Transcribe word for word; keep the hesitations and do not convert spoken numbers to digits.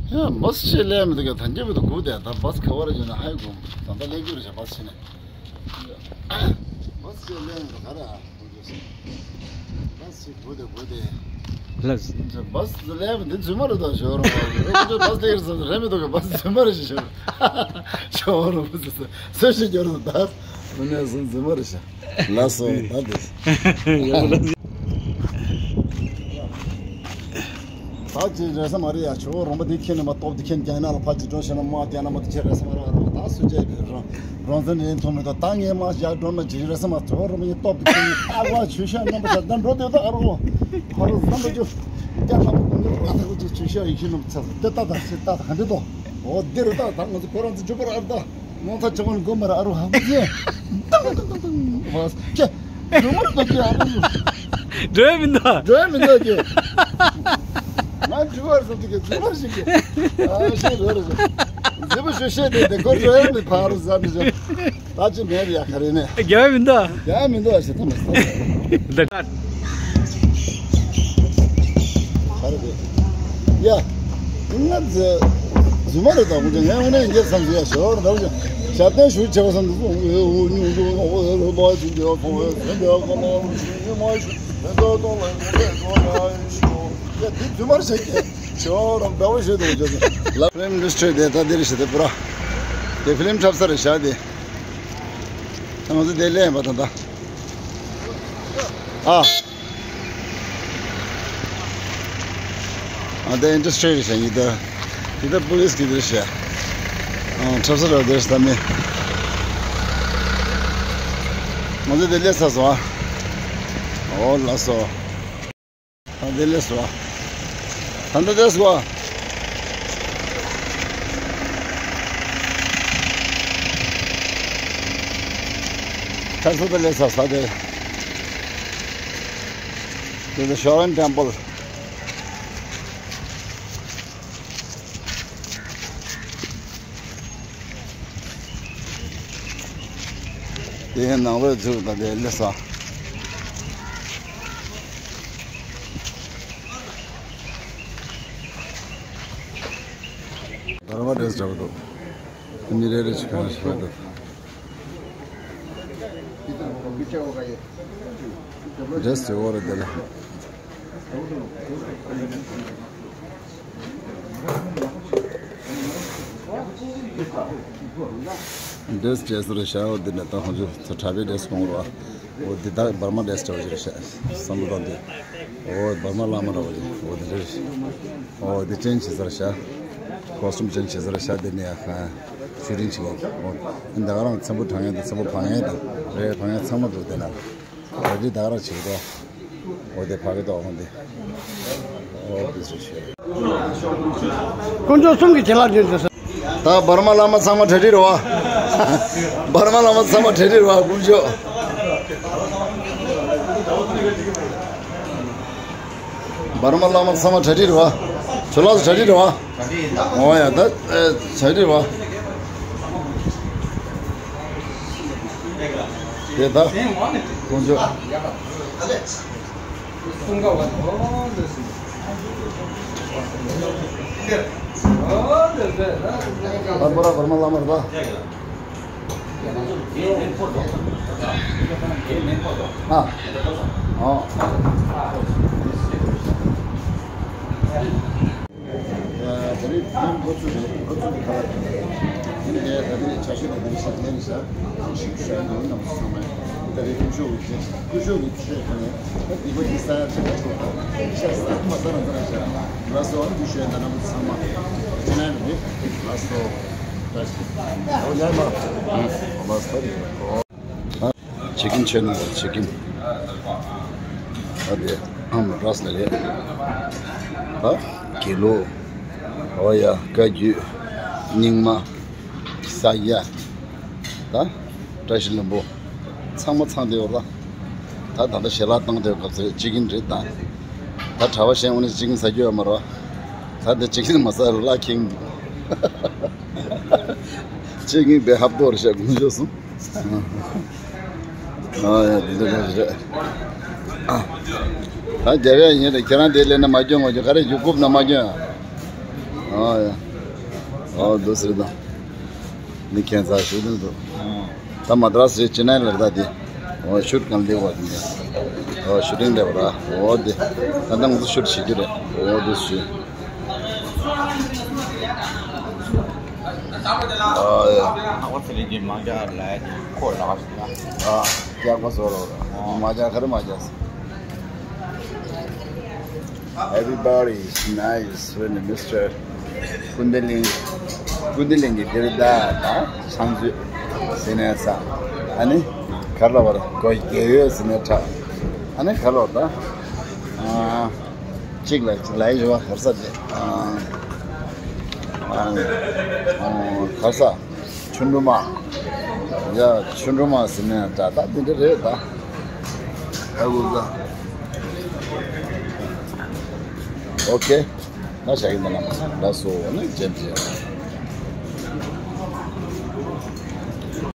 ཡ་བཱས་ཅིག་སླེབས་མི་འདུག་ག་ད་རྒྱབ་ཏུ་སྒུག་བསྡད། ད་བཱས་ག་བར་ཡོད་ན་ཧ་གོ་མི་འདུག་ད་ལྟ་སླེབས་རྒྱུ་རེད་ཤག་བཱས་ཕྱིན་ནས། བཱས་ཅིག་སླེབས་མི་འདུག་ག་ར། བཱས་ཅིག་སྒུག་བསྡད་སྒུག་བསྡད། ལགས། བཱས་སླེབས་མི་འདི་རྫུན་མ་རེད་ད་ཞོར་རོ། བཱས་སླེབས་རེད་ཟེར་རེད་མི་འདུག་ག་བཱས་རྫུན་མ་རེད་ཤག་ཞོར་རོ། བཱས་སུ་ཞོར་རོ་ད་དུ་ནས་བཟུང་རྫུན་མ་རེད་ཤག་ལགས་སོ། ད་འདི། ད་ཅི་རེད་ས་མ་རེད་ཡ། ཆུ་བོ་རོང་པོ་འདི་ཁྱེར་ནས་མ་སྟོབས་འདི་ཁྱེར་རྒྱ་ནག་ལ་ཕར་ཅིག་འགྲོ་ཤེས་ན་མ་རྒྱ་ནག་མ་འདི་ཁྱེར་རེད་ས་མ་རེད། ད་སུ་ཅེ་རང་རང་བཙན་ལེན་ཐུབ་མི་འདུག་ད་ངས་མ་བཞག་འགྲོ་ན་ཅི་རེད་ས་མ། ཆུ་བོ་རོང་པོ་ཡིན་སྟོབས་འདི་ཁྱེར་ནས་ཨ་བ་ཆུ་ཤ་རྣམ་པ་ཤ་ད་འགྲོ་དེ་ད་ཨ་རོ་ཕ་རོ་རྣམ་པ་ཅུ་རྒྱ་ནག་མ་ཀུན་ནས་ར་ད་ཀུ་ཅི་ཆུ་ཤ་ཡིན་ཤེས་ནམ་ཚ་དེ་ད་ད་ཤི་ད་ད་ག་འདི་དོ། འོ་འདི་རེད་ད། ད་ང་ཚོ་ཁོ་རང་ཚོ་འཇུག་པར་ཨ་རོ་ད། མོ་ཐ་ཅི་མོ་ནི་གོ་མ་ར་ཨ་རོ་ཧ་གོ་ཅི། ཏང་ཏང་ཏང་ཏང་། ཁྱེད་རུ་མར་ཐོབ་ཀྱི་ཨ་རོ། འགྲོ་ཡ་མི་འདུག་འགྲོ་ཡ་མི་འདུག་ཀྱི། ང་འགྲུལ་བར་སོང་དུས་ཀྱི་རྫུན་མ་ཞིག་གི། ཨ་ཤེས་རོ་རེད། རྫུན་མ་ཞུ་ཤེས་དེ་དེ་ཁོ་འགྲོ་ཡ་མི་ཕ་རོ་ཟ་མི་ཤེས། ད་ཅི་མེད་ཡ་ག་རེ་ནས། རྒྱ་ཡ་མི་འདུག་རྒྱ་ཡ་མི་འདུག་ཞེ་ཐ་མ་སོང་། འདི་ག་ཡ། ང་ཚོ་རྫུན་མ་རེད་ད། ངུ་ཅག་ངས་དངོས་གནས་ཡིན་གྱི་བསམ་ཟེར་ཡ་ཞོར་ད་ཞོར་ཞབས་བརྟན་ཞུ་བྱེད་པ་བསམ་འདུག་ཨོ་ཨོ་ཉུང་ཉུང་ཨོ་ཨོ་ལོ་མ་ཞུ་འདི་ཨོ་ཁོང་ཨོ་ཟེར་འདི་ཨོ་ཁོང་ཨོ་ཉུང་ཉུང་མ་ཞུ་འདི་ཨོ་ཏོང་ལ་ཡོང་ལས་ཏོང་ལ་ཞུ་ཡ་འདི་རྫུན་མ་རེད་ཟེར་གྱི་ཞོར་རང་འདྲ་བོ་ཞུ་འདུག་ཅེས་ལ་ཕིལམ་འདི་སི་ཊི་རི་དེ་ད་འདི་རེད་ཞེས་དེ་པུ་ར་དེ་ཕིལམ་འཁྲབ་ས་རེད་ཤག་དེ། ང་ཚོ་དེ་ལེན་པ་ད་ད། ཨ། ཨ་དེ་ཨིན་ཌ་སི་ཊི་རི་རེད་ཤག་ཡིན་ད། ཡིན་ད་པུ་ལིས་ཀྱི་དེ་རེད་ཤག་ཨ་འཁྲབ་ས་རེད་དེ་རེད་ཤག་ད་མི། ང་ཚོ་དེ་ལས་ཚར་སོང་ཨ། ཨོ་ལགས་སོ། ད་འདི་ལས་སོ། ད་འདི་ལས་སོ། ད་སོ་ད་ལས་སོ་ས་དེ། དེ་ནི་ཤོ་རན་ཊེམ་པལ། དེའི་ནང་ལོགས་འཛུལ་དང་དེ་སླེབས་ས། དར་མ་འདྲ་ཞིག་འདུག་མི་རེ་རེ་ཞིག་གང་ཞིག་འདུག་འདྲ་ཞིག་འོ་རེད་དེ་ལ། འདྲེས་བྱས་ཟེར་བྱ་བ་འདི་ནས་ད་ཁོང་ཚོས་ཚོ་གྲྭ་པའི་འདྲེས་གཏོང་རོགས། འོ་འདི་ད་འབར་མ་འདྲེས་བྱ་བ་ཞིག་རེད་ཤག་བསམ་བློ་བཏང་དུས། འོ་འབར་མ་བླ་མ་འདྲ་བ་ཞིག་འོ་འདི་རེད། འོ་འདི་ཅན་བྱེད་ཟེར་ཤག་ཁོ་སུམ་ཅན་བྱེད་ཟེར་ཤག་འདི་ནས་ཡ་ཤུ་ཊིང་བྱེད་ཀྱི། འོ་འདི་ག་རང་ཚེམ་བུ་དྲང་ཡས་དང་ཚེམ་བུ་བང་ཡས་དང་རེད་བང་ཡས་ཚང་མ་འདུག་དེ་ན། ད་འདི་ད་ག་རང་བྱེད་ཀྱི་འདུག་འོ་དེ་ཕ་གི་ཏོག་ཧོན་དེ། འོ་དེ་སུ་ཤེས། དཀོན་མཆོག་གསུམ་གྱི་བྱིན་རླབས་ཅན་དེ། ད་འབར་མ་བླ་མ་ཚང་མ་གྲ་སྒྲིག་རེད་བ། འབར་མ་བླ་མ་ཚང་མ་གྲ་སྒྲིག་རེད་བ་དཀོན་མཆོག་འབར་མ་བླ་མ་ཚང་མ་གྲ་སྒྲིག་རེད་བ། ཇོ་ལགས་སུ་གྲ་སྒྲིག་རེད་བ། འོ་ཡ་ད་གྲ་སྒྲིག་རེད་བ། དེ་ད་དཀོན་མཆོག་ད་པོ་ར་བར་མ་བླ་མར་ད། ཨ། ཨོ། ད་རེས་ཕན་འགོ་ཚུགས་རེད། འགོ་ཚུགས་ཀྱི་ཁ་ལག་དེ་ནས་ད་རེས་བྱ་ཤོད་དང་དེ་རིགས་ཤིག་ལེན་ས་ཞིག་ཤོད་འདུག་རྣམ་པ་ཚང་མས་ད་རེས་སྐུ་ཞབས་ཀྱི་སྐུ་ཞབས་ཀྱི་ཆོས་ཁ་ནས་ད་སྡིག་པ་འདི་ས་ཡ་ཆེ་བ་ཆོག་ད་ཤ་ས་མ་ས་ར་ས་ར་ཤ་ལ་སོ་ཨ་སྐུ་ཞབས་དང་རྣམ་པ་ཚང་མ་ཅི་ན་རེད་ལ་སོ་ད་ཞིག་ཨོ་ཡ་མ་མ་ས་རེད། ཆི་ཀིན་ཆེ་ནང་ཆི་ཀིན། ཨ་དེ་ཨམ་རས་ལ་རེད། ཨ་གི་ལོ། ཨོ་ཡ་བཀའ་བརྒྱུད། རྙིང་མ། ས་ཡ། ད་བཀྲ་ཤིས་ལྷུན་པོ། ཚང་མ་ཚང་དེ་ཡོད་ལ། ད་ད་ལྟ་ཞལ་ལག་བཏང་དེ་སྐབས་སུ་ཆི་ཀིན་རེད་ད། ད་གྲྭ་པ་གཞན་འོ་ནས་ཆི་ཀིན་ཟ་རྒྱུ་ཡོད་མ་རེད། ད་དེ་ཆི་ཀིན་མ་ཟ་རུ་ལ་ཁེངས་འདུག་ཆི་ཀིན་བེ་ཧབ་ཏོ་རེད་ཤག་དགུང་ཞོགས་སོང་། ཨ་ཡ་འདི་འདྲ་རེད། ཨ། ད་རྒྱབ་ཡ་ཡིན་རེད། ཁྱེད་རང་དེ་ལས་ན་མ་སྐྱོན་ངོ་རྒྱུ་ག་རེ་རྒྱུ་རྐུབ་ན་མ་སྐྱོན། ཨ་ཡ། ཨོ་འདུག་ཟེར་དང་། ནི་ཁྱད་མཚར་ཞུ་དོན་འདུག་ད་མ་དྲག་ཟེར་ཅི་ན་ལར་ད་དེ། ཨོ་ཤུད་གང་ལེ་བ་དེ། ཨོ་ཤུ་ཊིང་ལེ་བ་ར། ཨོ་དེ། ད་ལྟ་ང་ཚོ་ཤུད་བྱེད་རྒྱུ་རེད། ཨོ་འདུག་ཞུ། ཨ་ཡ། ཨོ་སི་ལི་གི་མ་ཇ་ལ་ཁོ་ལ་ཨ་ཀྱག་པ་བཟོ་རོགས་ར། མ་ཇ་ག་རེ་མ་ཇ། Everybody is nice when Mister ཀུན་བདེ་གླིང་། ཀུན་བདེ་གླིང་གི་འདིར་ད་ད་ཚང་ཚུད་ཟེར་ནས་ས། ཨ་ནི་གར་ལ་བར་གོ་རྒྱལ་ཡོད་ཟེར་ནས་ཁྲ། ཨ་ནི་གར་ལ་བར་ད། ཨ་གཅིག་ལ་གཅིག་ལ་ཡི་བ་གར་ས་དེ། ཨ་ཨ་གར་ས། ཆུ་འབྲུ་མ། ཡ་ཆུ་འབྲུ་མ་ཟེར་ནས་ད་ད་འདི་འདྲ་རེད་ད། ཨ་ཁུ་ད། ཨོ་ཁེ། ད་བྱ་གི་འདི་ན་ལ་སོ་ནི་ཇེམ་ཇེམ།